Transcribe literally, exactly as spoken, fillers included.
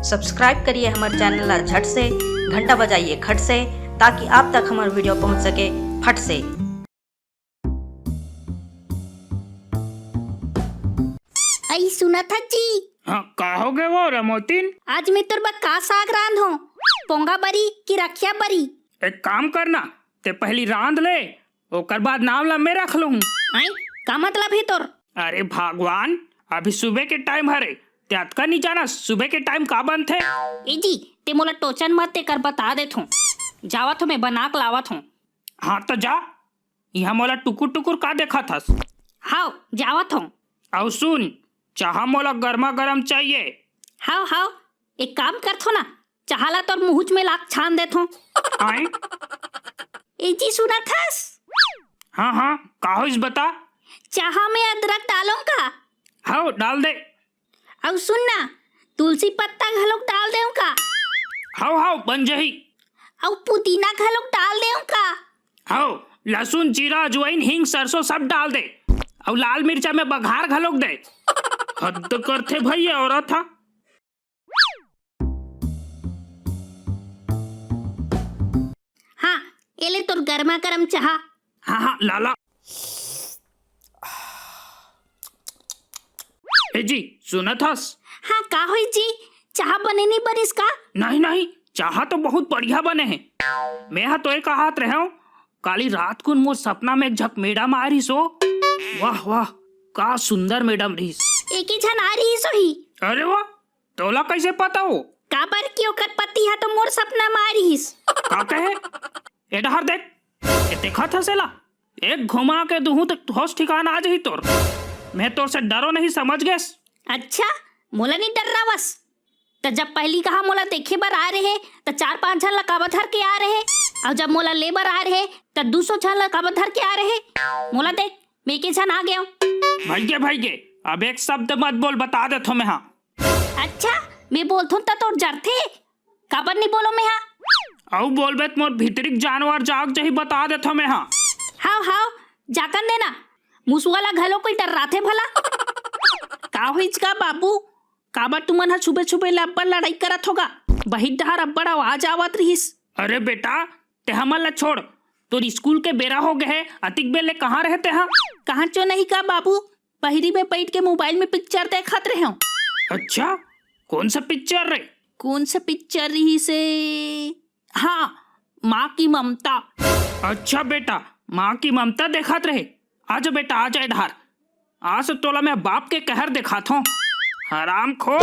Subscribe करिए हमर channel ला झट से, घंटा बजाइए खट से, ताकि आप तक हमर वीडियो पहुंच सके फट से। अई सुनत हस जी? हाँ, का हो गए वो रमोतिन? आज मैं तोर बर का साग रांधों, पोंगा बरी कि रखिया बरी? एक काम करना, ते पहली रांध ले, ओकर बाद नाम ला मैं रख लूँ। आई, का मतलब हे तोर? अरे भगवान, अभी सुबह के टाइम हरे, ते अतका नहीं जानस सुबह के टाइम का बनथे? ए जी, ते मोला टोचन मत, तेकर बता देथों। जावत हों, मैं बना के लावत हों। हाँ तो जा, इहाँ मोला टुकुर टुकुर का देखत हस? हाव, जावत हों। अउ सुन, चाहा मोला गरमा गरम चाहिए। हाव हाव, एक काम करथों ना, चाहा ला तोर मुहुच में लाक छान देथों। आय? ए जी सुनत हस? हाँ हाँ, का होइस बता। चाहा में अदरक डालों का? हाव, डाल दे। अउ सुन ना, तुलसी पत्ता घलोक डाल देवं का? हाव हाव, बन जही। अउ पुदीना घलोक डाल देवं का? हाव, लहसुन, जीरा, अजवाइन, हींग, सरसों सब डाल दे। अउ लाल मिर्चा में बघार घलोक दे। हद करथे भाई ये औरत हा। हाँ, एले तोर गरमा गरम चाहा। हाँ हाँ, लाला। ए जी, सुनत हस? हाँ, का होइस जी? चाहा बने नहीं बनिस का? नहीं नहीं, चाहा तो बहुत बढ़िया बने हे। मैं हा तो ये कहत रहेंव, काली रात कुन मोर सपना में एक झक madam आय रहिस हो। वाह वाह, का सुंदर madam रहिस। एके झन आय रहिस होही। अरे वाह, तोला कैसे पता हो? काबर कि ओकर पति हा तो मोर सपना में आय रहिस। का कहे? ए डहर देख, ए देखत हस एला? एक घुमा के दुहूं त होश ठिकाना आ जही तोर। मैं तोर से डरों नहीं, समझ गेस? अच्छा, मोला नहीं डर्रावस? त जब पहली कहा मोला देखे बर आय रहे, त चार पांच झन ला काबर धर के आय रहे, अउ जब मोला ले बर आय रहे, त दू सौ झन ला काबर धर के आय रहे? मोला देख, मैं एके झन आ गेंव। भइगे, भइगे, अब एक शब्द मत बोल, बता देथों मैं हा। अच्छा, मैं बोलथों त तोर जरथे? काबर नहीं बोलों मैं हा? अउ बोलबे त मोर भीतरी के जानवर जाग जही, बता देथों मैं हा। हाव हाव, जाकन देना। मुसुआ ला घलो कोई डर्राथे भला? का होइस का बाबू? काबर तुमन ह छुबे छुबे ले अब्बड़ लड़ाई करत हो गा? बहिर डहर अब्बड़ आवाज आवत रहिस। अरे बेटा, ते हमन ला छोड़, तोर स्कूल के बेरा हो गे हे, अतिक बेर ले कहाँ रहे ते हा? कहाँ चो नहीं का बाबू, बहिरी में बैठ के मोबाइल में पिक्चर देखत रहेंव। अच्छा, कौन सा पिक्चर रे? कौन सा पिक्चर रहिस हे? हाँ, माँ की ममता। अच्छा बेटा, माँ की ममता देखत रहे। आजा बेटा, आजा ए डहर। आज तो तोला मैं बाप के कहर देखाथों। हरामखोर।